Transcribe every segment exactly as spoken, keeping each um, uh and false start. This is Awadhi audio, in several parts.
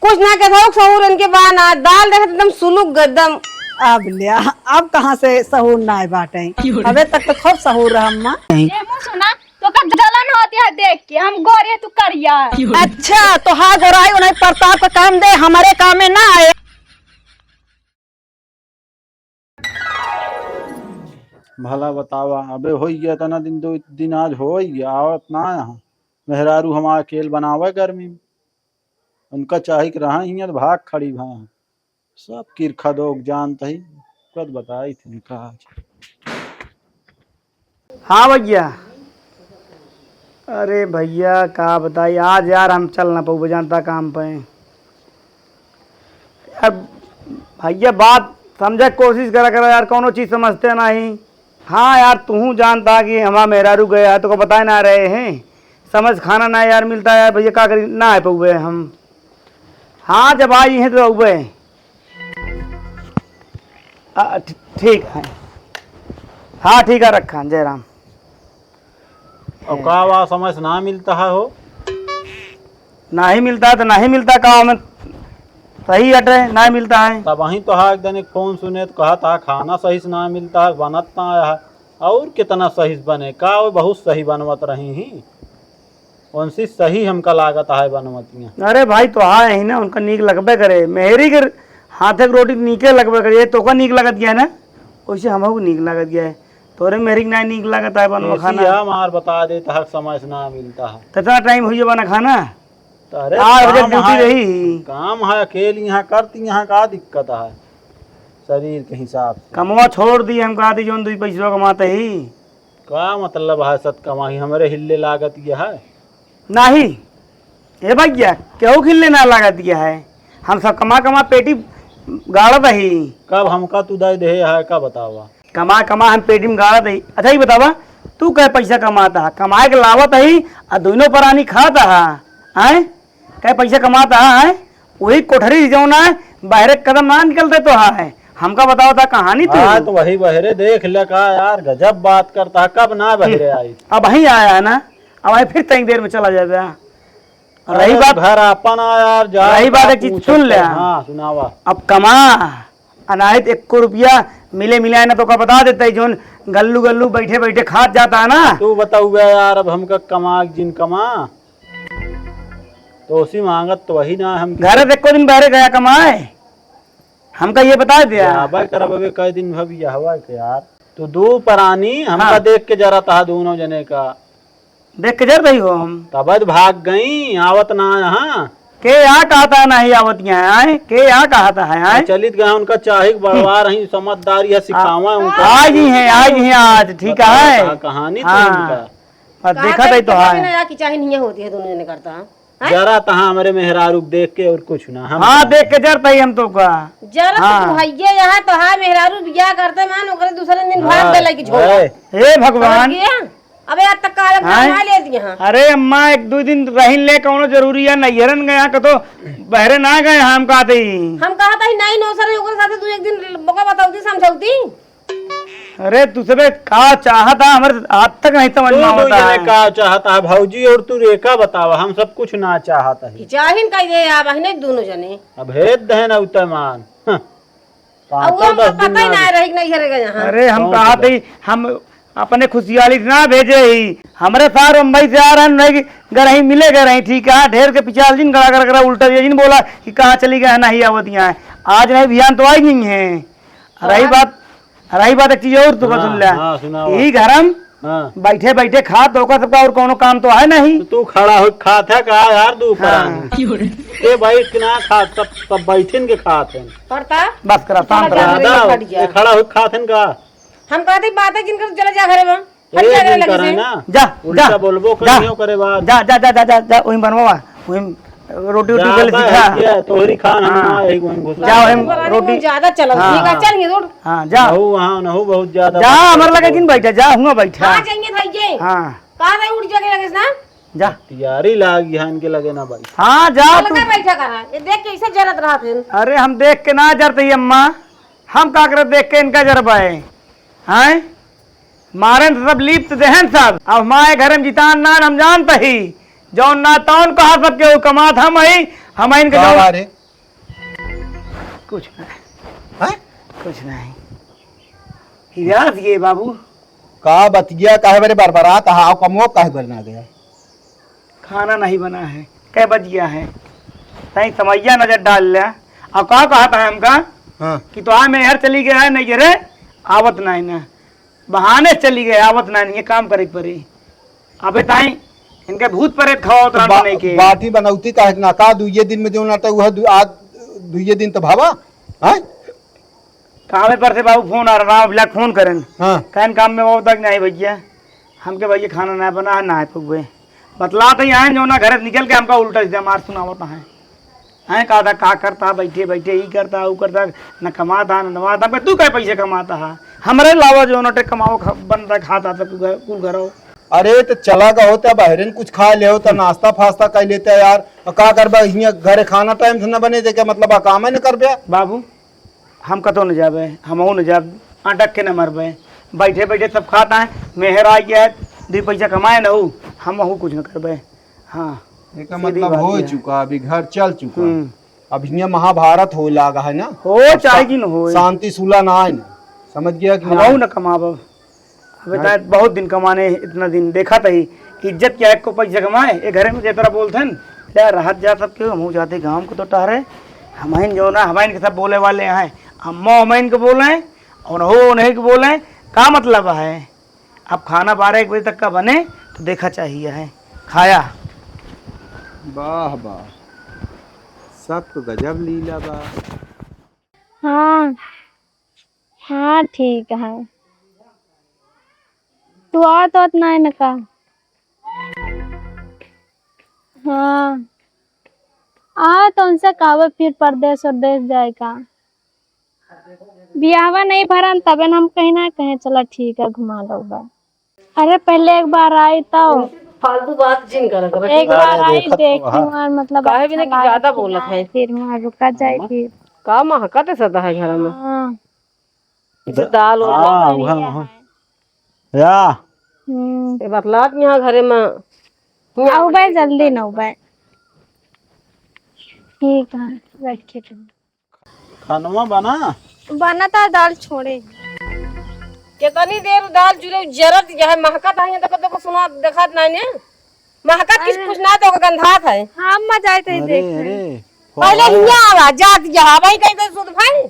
कुछ ना कहत हो, सहूर इनके बा ना, दाल देखत एकदम सुलुक ग एकदम। अब ल्या, अब कहाँ से सहूर ना आए बाटे? अबे तक तो खूब सहूर रहा अम्मा। ए मुँह सुना, तोका जलन होती है देख के, हम गोरे तू करिया। अच्छा, तोहार गोराई उन्हें प्रताप का काम दे, हमारे काम में ना आए। भला बतावा, अबे होई गया इतना दिन, दो दिन आज होई गया, आवत ना यहाँ। मेहरारू हमारा अकेल बनावे गर्मी में। उनका चाही कि रहा हियाँ तो भाग खड़ी भा। सब किरखा दोग जानत ही, कद बताई थी उनका आज। हाँ भैया। अरे भैया, का बताई, आज यार हम चल ना पउबे, जानता काम पे। यार भैया, बात समझे के कोशिश करा करा यार, कौनो चीज समझते नहीं। हाँ यार, तू जानता कि हमारा मेहरारू गया है, तोका बताए ना रहे हैं। समझ खाना ना यार मिलता यार, भैया का करी, ना आए पउबे हम। हाँ, जब आई हैं तो अउबे। आ, ठी-, ठीक है। हाँ, ठीक है, रखा, जय राम। और का बा, समय से ना मिलता है हो? नहीं मिलता है तो नहीं मिलता, का हमें सही हटे, नहीं मिलता है। तब वहीं तो हाँ, एक दिन एक फोन सुने तो कहा था खाना सही से ना मिलता है, बनत ना आया है। और कितना सही से बने, का वो बहुत सही बनवत रही ही। उनसे सही हमका लागत है बनवतियाँ। अरे भाई, तो आए ही ना, उनका नीक लगबे करे। मेहरी के हाथे के रोटी नीके लगबे करे, ये तोका नीक लगत गया ना, वैसे हमहू के नीक लगत गया है। तोरे मेहरी के ना नीक लगत है बनवा ऐसी खाना। है, मार बता देता है, समय से ना मिलता है। कितना टाइम हुई बना खाना? तो अरे आठ बजे काम ड्यूटी है, रही। काम है, अकेली यहाँ करती, यहाँ का दिक्कत है शरीर के हिसाब से? कमवा छोड़ दी, हम कहा थी जौन दुई पैसवा कमाते ही। का मतलब है सत कमाही, हमरे हिल्ले लागत ये है? नाही, ए भैया, केहू हिल्ले ना लागत ये है। हम सब कमा कमा पेटी गाड़त ही। कब हमका तू दे दे है, का बतावा? कमा कमा हम पेटी में गाड़त ही। अच्छा, ये बतावा, तू कहे पैसा कमाता है, कमाए के लावत ही, आ दोनों परानी खाता है, आए? कहे पैसा कमाता है, वही कोठरी जौन है, बाहरे कदम ना निकलते तो है। हमका बतावा था कहानी तू। हाँ, तो वही बहरे देख ले का यार, गजब बात करता है, कब ना बहरे आई? अब वहीं आया है ना, अब वहीं फिर तनी देर में चला जाएगा। और रही अरे बात, घर आपन आ यार, जा रही बात, एक चीज पूछत सुन ले। है। हाँ, सुनावा। अब कमा, अनाहित एको रुपया मिले मिलाए ना तो का बता देता है, जोन गल्लू गल्लू बैठे बैठे खात जाता है ना। तू बताऊ बे यार, अब हमका कमा जिन कमा, तो उसी मांगत तो वही ना हम। घर से एको दिन बहरे गया कमाए, हमका ये बता दिया। जाबे करब, अबे कई दिन भा बियाहवा के यार। तो दो परानी हमका हाँ। देख के जरा तहा दोनों जने का। देख के जर रही हो हम। तब भाग गई, आवत ना यहाँ। के यहाँ कहता है नहीं आवत यहाँ, आए? के यहाँ कहता है, आए? चलित गए, उनका चाहे के बड़वा रही, समझदारी है, सिखावा उनका। आज ही है, आज ही है, आज, ठीक बताओ है। कहा-, कहानी थी हाँ। उनका। बस कहा देखा था तो तई तो कहा है। ना कि चाहे नहीं होती है, दोनों जने करता है। हैं? जरा तहाँ हमरे मेहरारू के देख के और कुछ ना, हम हाँ, का देख के जरता ही हम तो का। जरा तो हाँ। तू हइये यहाँ तो है, मेहरारू बियाह करते मान ओकरे दूसरे दिन भाग हाँ, गए लगी झोला। है। हे भगवान। समझ गया? अबे आज तक का अलग हैं? ना ले दिया हाँ। अरे अम्मा, एक दो दिन रहिन ले, कौनो जरूरी है, नैहरन गया कतो बहरे ना गए, हम कहते ही। हम कहता ही नहीं, नौसर ओकरे साथे तू एक दिन बोका बतावती, समझौती। अरे, तू सबे का चाहत है, हमरे आज तक नहीं समझ में तू आवत दुई जने है। का चाहत है, भौजी और तू रेखा बतावा, हम सब कुछ ना चाहत है। कि चाहिन कह दे, आ बहिने दोनों जने। अब भेज दे ना उतमान। हं। अब वो पाँचों हमका दस दिन पता ही ना ना रही कि नहीं हरे गए यहाँ। अरे, हम कौन कहा थे? थे, हम अपने खुशियाली से ना भेजे ही। हमरे सार बम्बई से आ रहे हैं, नहीं कि गरही मिले गए रही, ठीक है, ढेर के पिछाल जिन गड़ा गड़ा गड़ा उल्टा दिया जिन बोला कि कहाँ चली गए, नहीं आवत यहाँ है। आज नहीं, बिहान तो आई गई हैं। रही बात, रही बात एक चीज और तू हाँ, सुन ले। हाँ, सुनावा। यही घर हम हाँ। बैठे बैठे खात, ओकर सबका और कौनो काम तो है नहीं। तो तू खड़ा हो खात है का यार, दू हाँ। परानी? ये बैठ के ना खात, सब, सब बैठिन के खात है। प्रताप, बस करा, शांत चला रहा। जा, दादा, खा लिया। ये खड़ा हो खात है का? हम कहते ही बात है जिनकर चला जा घरे में। हट ए, जा, जिन लगे करे से। ना, जा, उल्टा जा, बोलबो जा, करियो करे बात। जा, जा, जा, जा, जा, जा, वहीं बनवा, वहीं रोटी, रोटी जा, बोले बा, सीखा। ये तोहरी खान हम हाँ। ना, एक वहीं घुस जा, वहीं बात रोटी। ज्यादा चलो, हाँ। ठीक है, चल, ये रोड। हाँ, जा। नहु वहाँ, नहु बहुत ज्यादा जा, बात हमारे करते लगे हो। जिन बैठा, जा, हुआ बैठा। हाँ, चाहिए था ये। हाँ। कहाँ रहे, उठ जाके लगे से ना? जा। तैयारी लाग यहाँ इनके लगे ना भाई। हाँ, जा तू। लगा बैठा करा, ये देख के इसे जरत रहा थे। अरे, हम देख के ना जरते ही अम्मा, हम का करे देख के इनका जरबा है। हैं? मारन सब लिप्त देहन सब। अब हमारे घर में जितान नान हम जानत ही। जौन ना तौन कहा सब केहू कमात हम ही, हम इनके का जौन बात है? कुछ ना। हैं? कुछ नहीं। हिरास गए बाबू। का बतिया, काहे बरे बरबरात हा? कमवा काहे बरे ना गया? खाना नहीं बना है। कै बज गया है? तई समैया नजर डाल ले। अब का कहत है हमका? हाँ। कि तो आ मेहर चली गया है, नहीं रे, आवत नहीं ना। बहाने चली गए, आवत ना, नहीं काम करे के पड़ी। अबे ताई, इनके भूत प्रेत खावा तो उतरा बा-, नहीं के। बाटी बनौती काहे ना का, दुइये दिन में जो ना तो वह दु-, आज दुइये दिन तो भावा, हैं? कामे पर से बाबू फोन आ रहा, ब्लैक फोन करन। हाँ। कहन काम में वो तक नहीं भैया, हमके भैया खाना ना बना है, ना है पकबे। बतला तो यहाँ जो ना घर से निकल के हमका उल्टा सीधा मार सुनावत है। हैं, कहा था, का करता, बैठे, बैठे, ई करता, ऊ करता, न कमाता, न नवाता। मैं, तू काय पैसे कमाता है? हमरे अलावा जो नटे कमाओ, खा-, बनता, खाता था, कुल घर, कुल घर हो। अरे, तो चला गहो, तो बहरे न कुछ खा ले हो, तो नाश्ता फास्ता कर लेते यार। और का करबा, हियाँ घरे खाना टाइम से न बने, देखे, मतलब, आ काम ही न करबे। बाबू, हम कतो न जाबे, हमहू न जाब, अटक के न मरबे। बैठे, बैठे सब खाता है, मेहर आ गया है, दुई पैसा कमाए न हो, हमहू कुछ न करबे। हाँ, एका सीधी मतलब बात हो है। चुका, अभी घर चल चुका। हम्म। अब हियाँ महाभारत हो लागा है ना। हो अब चाहे शा-, कि न होए। शांति सुलह ना आए ना, समझ गया कि ना? हमहू न कमाब। अबे ना। ताए बहुत दिन कमाने, इतना दिन देखा तही, इज्जत क्या है, को पैसा कमाए, ए घरे में जेतरा बोलथन, ले रहत जा सब केहू, हमहू जाते गाँव को तो टहरे, हमहिन जो ना, हमहिन के सब बोले वाले हैं, अम्मा हमहिन के बोले, और हो नहीं के बोले, का मतलब है? अब खाना बारह एक बजे तक का बने, तो देखा चाहिए है। खाया। वाह, वाह। सब तो गजब लीला बा। हाँ, हाँ, ठीक है। तू आवत, आवत नाहीं न का? हाँ। आ, तो उनसे कहबे फिर परदेस, परदेस जाए का। बियाहवा नहीं भरन, तबे न हम कहीं ना कहें, चला ठीक है, घुमा लउबा। अरे, पहले एक बार आई तो। फालतू बात जिन करा करो। एक बार अरे, आई, देखत देखी तो, हाँ। वहाँ, मतलब, काहे भी अच्छा नहीं कि लागे ज्यादा कि बोलत ना, है। फिर वहाँ रुका जाए, हाँ। फिर। का महकत है सदा है घर में? हाँ। जैसे द-, दाल और हाँ, दाल वहाँ, है। वहाँ। या। हम्म। ये बतलात यहाँ घरे में। आउबे, जल्दी न आउबे। ठीक है, रखिए तुम। खानवा बना? बना था, दाल छोड़े। कितनी देर दाल जुरे जरत यह महकत है, देखो, देखो, सुना, देखत नहीं ने। महकत किस अरे। कुछ ना तो गंधात है। हम मजा आए थे अरे, देख रहे। अरे, पहले वाह। हियाँ आवा, जात यहाँ, वही कहीं कहीं सुध भाई।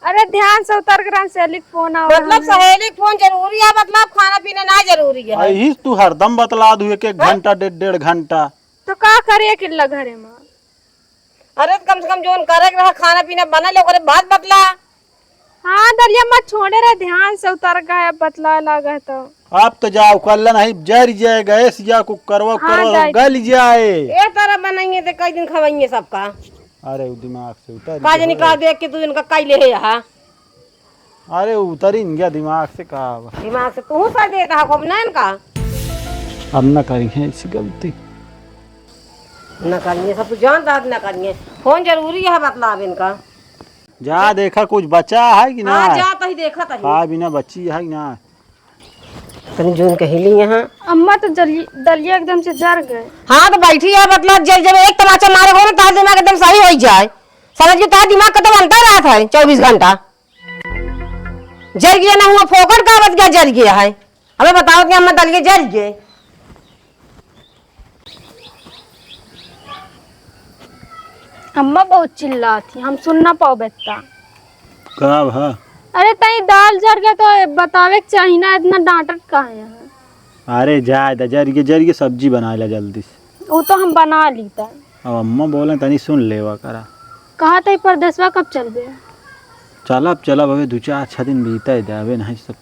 अरे ध्यान से उतर कर सहेली के फोन आवा मतलब हमें। सहेली के फोन जरूरी है, मतलब खाना पीना ना जरूरी है। यही तू हरदम बतला दू, एक एक हाँ? घंटा, डेढ़, डेढ़ घंटा। तो का करे अकेला घरे में? अरे, तो कम से कम जोन करे के रहा, खाना पीना बना ले, ओकरे बाद बतला। हाँ, दलिया मत छोड़े रहे, ध्यान से उतर गए, अब बतला लगा है तो। अब तो जाओ, कल नहीं, जर जाए, गैस जा, कुकरवा, हाँ, उकरवा, जाए। गल जाए। ए तरह बनाइए, तो कई दिन खवाइए सबका। अरे, वो दिमाग से उतर का गया जानी हो। का देख के तू इनका कई ले है यहाँ। अरे, उतरी न गया दिमाग से, का बा? दिमाग से तू सा देता है खूब ना इनका। अब ना करी है ऐसी गलती। ना करिए, सब तू जानता है, ना करिए। फोन जरूरी है, बतलाब इनका। जा देखा, कुछ बचा है कि ना? हाँ, जा तही देखा तही। हाँ, बिना बची है कि ना? तनी जून कहेली यहाँ। अम्मा तो जली-, दलिया एकदम से जर गए। हाँ, तो बैठी है, मतलब, जब, जब एक तमाचा मारे हो ना, तार दिमाग एकदम सही हो ही जाए। समझ के तार दिमाग कतौ अंतर रहत है चउबीस घंटा। जर गया ना हुआ, फोकट का बच गया, जर गया है। अबे बताओ कि अम्मा दलिया जर गए। अम्मा बहुत चिल्लात ही, हम सुन ना पाओ बेटा। का भा? अरे तई दाल जर गया तो बतावे के चाही ना, इतना डांटत काहे है? अरे जाए दा, जर गया, जर गया, सब्जी बनाए ला जल्दी से। वो तो हम बना ली ता। अब अम्मा बोले तनी सुन लेवा करा। कहा तई परदेसवा कब चलबे? चलब, चलब, अबे दू चार छह दिन बीते दे, अबे नहीं सब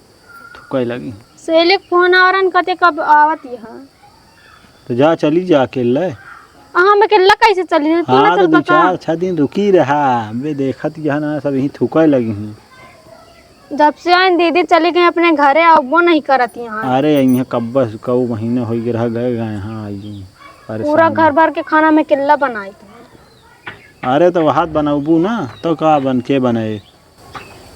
थुकाए लगी। सहेली के फोन आ रहा, कहते कब आवत यहाँ। तो जा, चली जा अकेले। आ, हम अकेला कैसे चली? तू ना हाँ, तो चलबा दू का? चार छह दिन रुकी रहा, अबे देखत यहाँ ना सब यहीं थुकाए लगी हैं। जब से आइन दीदी चली गई अपने घरे, अउबो नहीं करत यहाँ। अरे यहाँ कब बस कऊ महीने हो गए रह गए, गए हाँ आई। पूरा घर भर के खाना में अकेला बनाई। अरे तो हाथ बनौबू ना तो का बन के बनाए?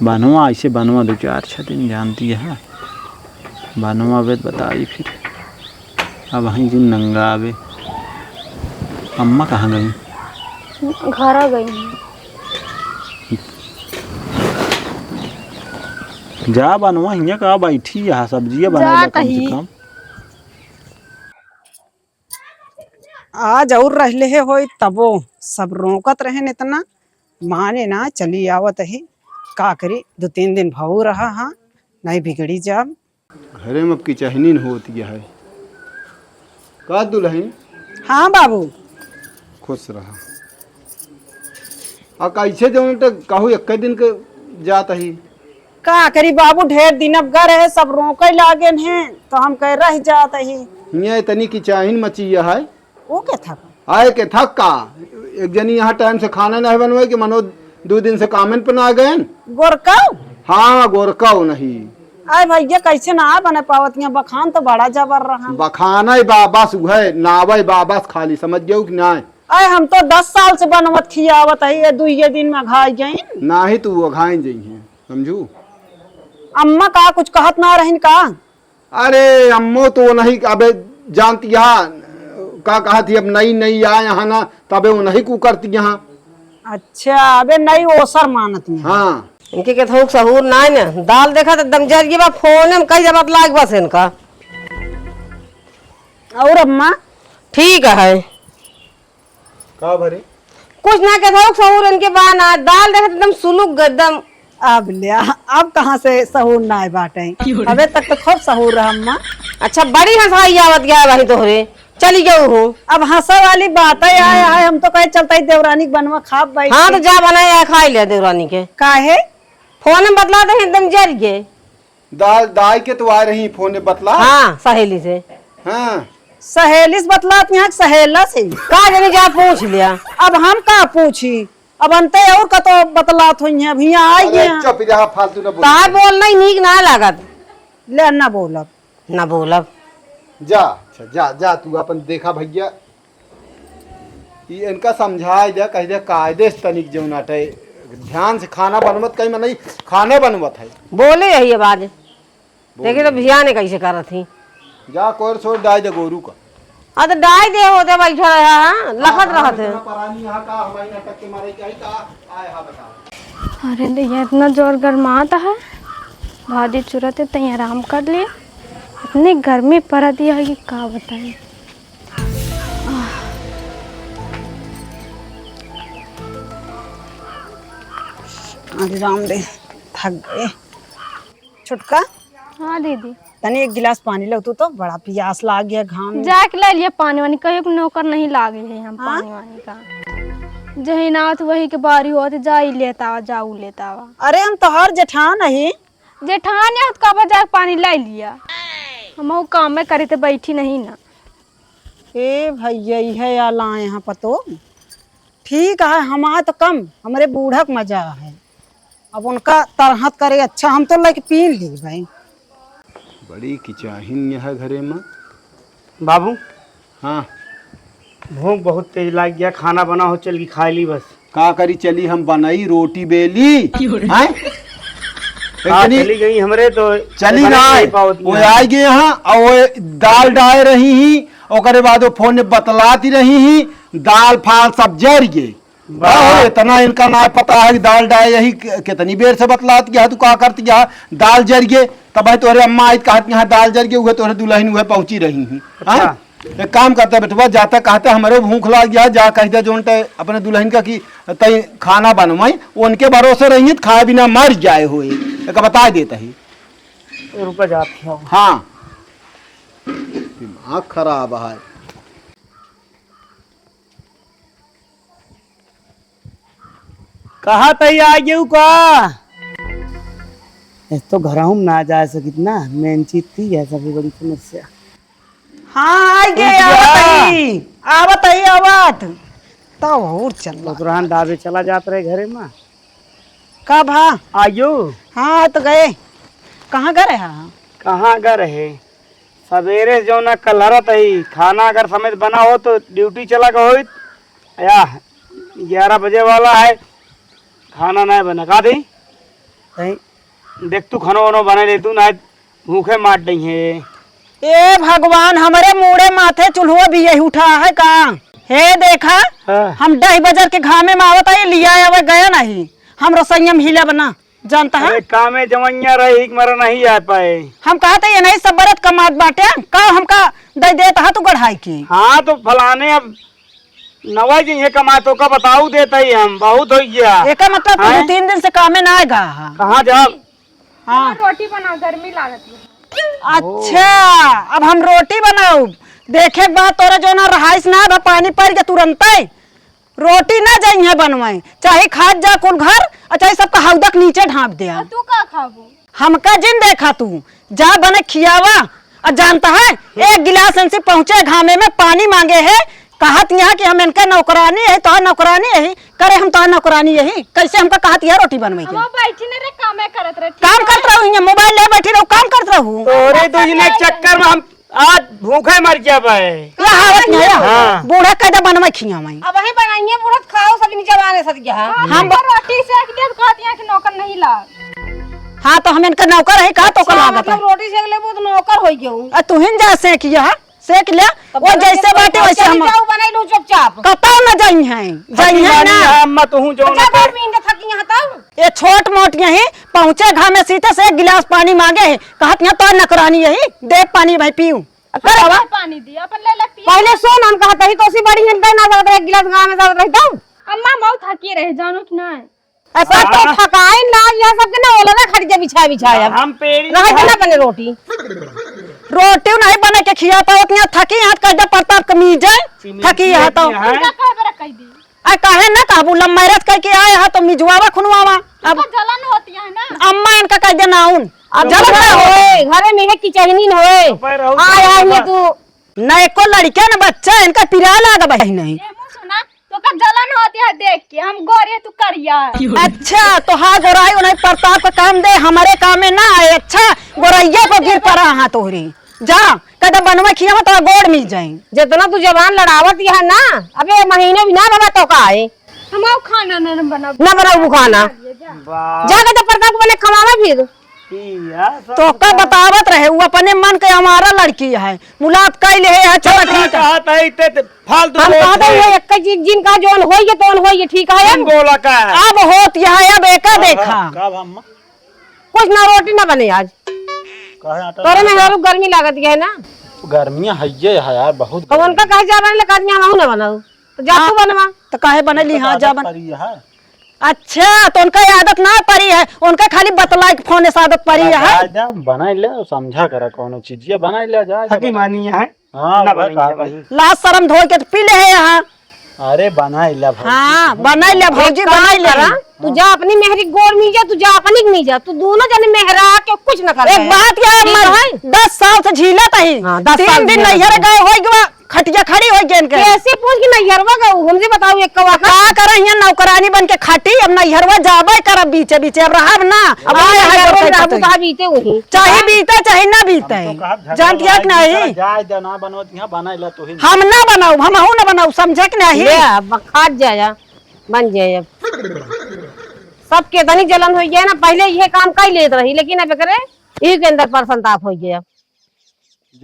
बनवा ऐसे बनवा दो चार छह दिन जानती है, बनवा बे बताई फिर। अब वहीं जिन नंगा आवे। अम्मा कहाँ गई? घर आ गई हैं। ये जा बनवा, हियाँ का बैठी, यहाँ सब्जिया बना ले कम से कम। आज और रहले है होई तबो सब रोकत रहेन इतना, माने ना, चली आवत ही। का करी, दो तीन दिन भऊ रहा हाँ, नहीं बिगड़ी जाब। घरे में अब किचहनी न होत है। का दुलहिन? हाँ बाबू। खुश रहा। आ कैसे जौन त कहू एक दिन के जात ही। का करी बाबू, ढेर दिन अब घर है, सब रोके लागेन हैं, तो हम कह रह जात ही। हियाँ इतनी किचहनी मची है। वो के थक? आए के थक का? एक जनी यहाँ टाइम से खाना नहीं बनवाई कि मनो दो दिन से कामन पे ना गए। गोरकाऊ? हाँ, गोरकाऊ नहीं। आए भैया, कैसे ना बने पावत? यहाँ बखान तो बड़ा जबर रहा। बखाना ही बाबस उहे, नावे बाबस खाली, समझ गयो कि नाय? आए हम तो दस साल से बनवत खियावत है, ये दुइये दिन में घाई गई। नाही तो वो घाई जई हैं, समझू? अम्मा का कुछ कहत ना रहिन का? अरे अम्मो तो नहीं, अबे जानती है का कहत ही, अब नई नई आए यहाँ ना, तबे वो नहीं को करती यहाँ। अच्छा, अबे नई ओसर मानत में। हाँ। इनके के थोक सहूर ना है ना, दाल देखा तो एकदम जर गई बा, फोन में कई जबात लाग बस इनका। और अम्मा? ठीक है। का भरी? कुछ ना के थोक सहूर इनके बा ना, दाल देखत एकदम सुलुक ग-, एकदम। अब ल्या, अब कहाँ से सहूर ना आए बाटे? अबे तक तो खूब सहूर रहा अम्मा। अच्छा, बड़ी हंसाई आवत गया वही तोहरे, चली गऊ हूँ। अब हंसा वाली बात है, आए, आए, हम तो कहे चलता ही देवरानी के बनवा खाब बैठ हाँ, के। तो जा बनाए, आए खाई ले देवरानी के। काहे? फोन में बतला दे, एकदम जर गए। दाल, दाई के तो आ रही फोन में बतला। हाँ, सहेली से। हाँ। सहेली से बतलात यहाँ, सहेला से। का जाने जा पूछ लिया। अब हम का पूछी? अब अंते और का तो बतलात होई हैं, अब यहाँ आई अरे गया। चुप रहा, फालतू ना बोल। तार बोल नहीं, नीक ना लागत। ले ना बोलब। ना बोलब। जा, अच्छा, जा, जा, तू अपन देखा भैया। ई इनका समझाए दे, कह दे कायदे से तनिक जौन आटे, ध्यान से खाना बनवत कहीं में नहीं, खाने बनवत है। बोले यही आवाज। बोले। देखे तो भिया ने कैसे करत ही। जा कोर सोर डाय दे गोरू का। आ तो डाय दे होते बैठा रहा है, लखत हाँ, रहत है। इतना परानी यहाँ का हमारी नाटक के मारे क्या ही का आए हा बता। अरे दैया, इतना जोर गरमात है, भाजी चुरत है, तई आराम कर लिए। इतनी गर्मी पड़त है कि का बताई। अरे राम रे, थक गए। छोटका। हाँ दीदी। तनी एक गिलास पानी लो, तू तो बड़ा पियास लाग गया घाम में। जाके ले लिया पानी वानी, कहियो के नौकर नहीं लागे है हम हाँ? पानी वानी का। जही ना आवत वही के बारी होत, जा ही लेता आवा, जा ऊ लेता आवा। अरे हम तोहार जेठान ही। जेठान या तो कब जाके पानी ले लिया, हम वो काम में करे ते बैठी नहीं ना। ए भैया, इहे आला यहाँ पतो। ठीक है, हमार तो कम, हमरे बूढ़क मजा है। अब उनका तरहत करे, अच्छा, हम तो लेके पी ली भाई। बड़ी किचाहिन यहाँ घरे में। बाबू। हाँ। भूख बहुत तेज लाग गया, खाना बना हो, चल के खा ली बस। का करी, चली हम बनाई, रोटी बेली। हैं? हाँ, इतनी चली गई हमरे तो चली बना ना नहीं आए। पावत वो नहीं। आ गए यहाँ और वो दाल डाल रही ही, ओकरे बाद वो फोन में बतलाती रही ही, दाल फाल सब जर गए। वाह। अहो, इतना इनका ना पता है कि दाल डाय यही कि-, कितनी बेर से बतलात गया, तू का करत गया, दाल जर गए, तब है तोहरे अम्मा आई कहत यहाँ दाल जर गए, उहे तोहरे दुल्हन उहे पहुँची रही ही। अच्छा। हाँ? एक काम करता बेटवा, जाता कहता हमरो भूख लाग गया, जा कह दे जोन ते अपने दुल्हन का कि तई खाना बनवाई, उनके भरोसे रही तो खाए बिना मर जाए होए, एक बता देता ही। रुका जात हो। हाँ। दिमाग खराब है। कहा तई आ गयू का? इस तो घरहूँ में ना जा सकित ना, मेन चीज थी है सबसे बड़ी समस्या। हाँ, आ गए, कुछ आवत बा? ही, आवत ही, आवत। तब और चल। तो तुरंत दाबे चला जात रहे घरे में। कब हा? आयो। हाँ, तो गए। कहाँ गए हा? कहाँ गए रहे? सवेरे से जौन कलरत ही, खाना अगर समय से बना हो तो ड्यूटी चला गए होइत। या ग्यारह बजे वाला है, खाना नहीं बना। का दे? नहीं। देख तू खानो वानो बना ले तू, ना भूखे मार दई है। ए भगवान, हमरे मूड़े माथे चूल्हो भी यही उठा है का? हे देखा, हाँ। हम ढाई बजर के घामे में आवत है, लिया आवे गया नहीं। हम रसोईया में हिलब ना। जानता है? अरे, कामे जवनिया रही कि मरा नहीं आ पाए। हम कहत है, ये नहीं सब बरत कमात बाटे, का हमका दे देत हा तू गढ़ाई की? हाँ, तो फलाने अब नवा जी ये कमात हो का बताऊ देत ही हम, बहुत हो गया। एका मतलब तू हैं? दो तीन दिन से कामे ना आएगा। कहाँ जाब? हाँ। रोटी बनाओ, गर्मी लागत है। अच्छा, अब हम रोटी बनाउब। देखे के बाद तोरे जो ना रहाइस ना बा, पानी पड़ के तुरंते रोटी ना जइहे बनवाए, चाहे खात जा कुल घर, और चाहे सबका हौदक नीचे ढाँप दे। और तू का खाबू? हमका जिन देखा तू, जा बने खियावा। और जानता है, एक गिलास इनसे पहुँचे घामे में पानी मांगे है, कहत यहाँ कि हम इनका नौकरानी है, तोहार नौकरानी है, करे हम तोहार नौकरानी यही, कैसे हमका कहत यह रोटी बनवे के? हम बैठी ने रे, कामे करत रहे, ठीक काम है? करत रहू, हियाँ मोबाइल ले बैठी रहू, काम करत रहू। तोरे दू जने चक्कर में हम आज भूखे मर जाबे। या हालत नहीं है। हाँ। बूढ़ा कैदा बनवे खियावे। अब वही बनाइए, बूढ़ा खाओ, सब जवान है, सब यहाँ। हाँ, हम हमको रोटी सेक दे, कहत यहाँ कि नौकर नहीं ला। हाँ, तो हम इनका नौकर है, का तो का हाँ, लागत है? मतलब रोटी सेक लेबू तो नौकर हो गयो। आ, तू हिन जा सेक यह। सेक ले, तब वो जैसे बाटे वैसे हम जाऊ बनाई लू चुपचाप। कतौ न जाई हैं, जाई हैं ना। अम्मा, तू हूँ जो अच्छा, ना कर। गर्मी में थकी यहाँ तब। ये छोट मोट यही पहुँचे घामे सीते से एक गिलास पानी मांगे है, कहत यहाँ तो नौकरानी यही, दे पानी भाई पीऊ। कर बाबा। पानी दिया, अपन ले ले पी। पहले सुन, हम कहत ही तो उसी बड़ी हिंदे ना जात रहे, एक गिलास घामे जात रही तब। अम्मा, मऊ थकी रहे, जानो कि ना? ऐसा तो हाँ। थकाइन लाग, यह सब के ना ओला ना खरीदे बिछाए बिछाए अब। हम पेड़ी रह के ना बने रोटी। रोटी नहीं बने के खिया तो उतना थकी हाथ कर दे प्रताप कमीज है। चिमनी थकी है तो। है। उनका कह बरा कह दी। आ काहे ना कहबू, लव मैरिज करके आए हा तो मिजवावा खुनवावा। अब उनका जलन होती है ना। अम्मा इनका कह देना उन। अब जलन जलन ना होए, घरे में है कि चहनी न होए। तो पैर रहू आए तो आए ये बाबा। तू। ना एको लड़के न बच्चा इनका पिरा लाग बही नहीं। ए मुँह सुना, तोका जलन होती है देख के, हम गोरे तू करिया। अच्छा, तोहार गोराई उन्हें प्रताप का काम दे, हमारे काम में ना आए। अच्छा, गोरैया को गिर पड़ा हाँ तोहरी। जा, कदे बनवा खिया तो गोड़ मिल जाए। जितना तू जबान लड़ावत यह ना, अबे महीने भी ना बाबा तो का है। हम आओ खाना ना, ना बनाओ। ना बनाओ खाना। जा। जा कदे प्रताप को बने खवावे फिर। तोका बतावत रहे, उ अपने मन के हमारा लड़की है, मुलाप कइ ले है, चलो ठीक है। कहत है, इतने फालतू हम बोलत कहत है, है। ये एक चीज जिन का जोन होई है, तोन होई है, ठीक है। हम बोला का है? अब होत यह है, अब एका हाँ, देखा। हाँ, का भम्मा? कुछ ना, रोटी ना बने आज। काहे आटा तोरे में हरू गर्मी लागत है ना? गर्मियाँ है ये है यार, बहुत तो उनका गर्मी। कहे जा बने, ले कहत हम ना बनाऊ, तो जा तू हाँ, बनवा। तो काहे बनली? हाँ, जा बन। परी है। अच्छा, तो उनका आदत ना परी है, उनका खाली बतलाए के फोन से आदत परी है। जा, जा, बनाई ले, समझा करा कौनो चीजिया, बनाई ले, जा, जा, थकी बना। मानी है। हाँ, ना वह बनाई कहा है भाई। भाई। लाज शरम धोए के तो पी ले है यहाँ। अरे, बनाई ले भौजी, हाँ, तू बनाई ले भौजी, एक काम बनाई ले। करा, तू जा अपनी मेहरी गोड़ में जा, तू जा अपनी में जा, तू दोनों जने मेहरा के कुछ न कर एक रहे। बात क्या है, ठीक मर-, है? दस साल से झीलत ही। हाँ, दस तीन साल दिन झीलत नैहर ही। गए, होई गवा, खटिया खड़ी होई गेन के। कैसे पूछ के नैहरवा गऊ? हमसे बताओ एक कवा का। का करब हियां नौकरानी बन के खटी, अब नैहरवा जाबे करब बीचे बीचे, अब रहब ना। अब आए हैं नैहरवा गोर में रहबू तो। तो बीते वही। चाहे हाँ। बीते, चाहे ना बीते। हम तो कहब झगड़ा जानत हिया कि लड़ाई नहीं? नहीं करा, जाए दे ना बनवत, यहाँ बनाई ला तू ही। हम ना बनाऊ, हम हूं ना बनाऊ, समझे कि नहीं? ले, अब खात जाया, बन जाए अब। सब केतनी जलन होई गया ना, पहले ये काम कई लेत रही, लेकिन अब एकरे, यही के अंदर पर संताप होई गया।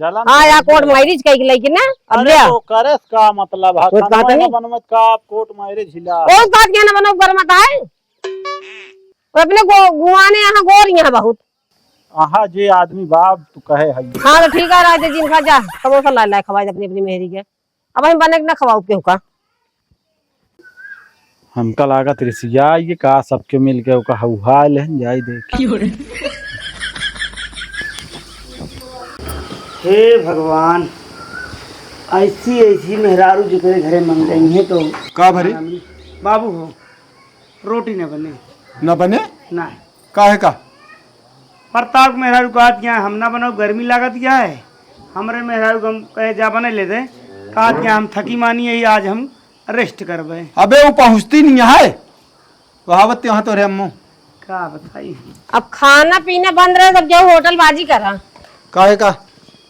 जलन हाँ, तो या होइए कोर्ट है। मैरिज कइके लइके ना, अब अरे ले आ। तो करे से का मतलब है? कोई कनवा बात ना नहीं। बनवत का आप कोर्ट मैरिज हिला? कोई बात नहीं ना बनव, गरमत आए। वो अपने गो-, गुआने यहाँ गोर यहाँ बहुत। आहा, जे आदमी बाप तू कहे है। हाँ, तो ठीक है, राज दिन खा जा, समोसा ला, ला खवाए अपनी, अपनी मेहरी के। अब हम बने के ना खवाऊ केहू का। हमका लागत रिसिया ये का सबके मिल के ओका हौहा लेहन जाई देख। हे भगवान, ऐसी ऐसी मेहरारू जेकरे घरे मन गई है तो का भरी? बाबू हो, रोटी न बने। न बने? ना। काहे का? प्रताप के मेहरारू कहत यहाँ हम ना बनाओ, गर्मी लागत यहाँ है। हमरे मेहरारू को हम कहे जा बने ले दे, कहत यहाँ हम थकी मानी है, आज हम रेस्ट करबे। अबे वो पहुँचती नहीं है, वहावत यहाँ तो रे अम्मू। का बताई? अब खाना पीना बंद रहे, सब जाओ होटल बाजी करा। काहे का?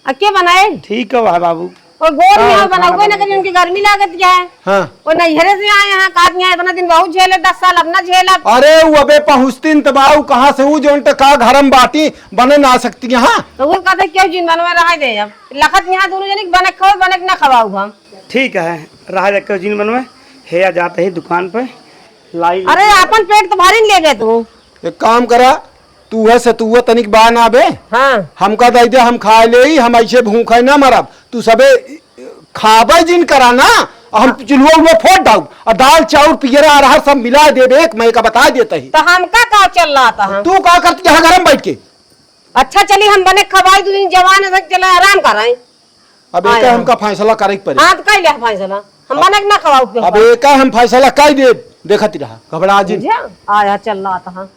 अब के बनाए? ठीक है, वाह बाबू। और गोर में हाँ, यहाँ बनाओ, खाना कोई ना बंद करी, कर। उनकी गर्मी लागत क्या है? हाँ। वो नैहरे से आए हैं, कहा यहाँ इतना दिन बहुत झेले, दस साल अब ना झेलब। अरे, वो अबे पहुँचती न तब आऊ कहाँ से, वो जोन त का घर में बाटी बने ना सकती यहाँ। तो वो कहते क्यों जिन बनवा रहा दे अब। लखत यहाँ दोनों जने के बने खाओ, बने के ना खवाऊ हम। ठीक है, रहा दे क्यों जिन बनवा। हे या जाते ही दुकान पे लाई। अरे, अपन पेट तो भरी न लेबे तू। एक काम करा, तू है सतुआ तनिक बा ना बे। हाँ। हमका दइ दे, हम खाइ लेई, हम अइसे भूखइ ना मरब। तू सबे खाबइ जिन करा ना, हम चुल्हुआ उल्हुआ फोड़ डाउब, अउर दाल चाउर पियरा अरहर सब मिलाइ देब एक मइँ का बताइ देत ही। त हमका का चल्लात ह? तू का करती यहाँ घर म बइठ के? अच्छा चली, हम बने खवाई, दुइ दिन जवान है, चले आराम करइ। अब आया। एका हमका फैसला करइ के पड़ी। हाँ, त कइ ले फैसला। हम अब, बने के ना खवाउब के अब ऊपर। एका हम फैसला कइ देब, देखत रहा, घबड़ा जिन। बुझा? आया, चल्लात ह।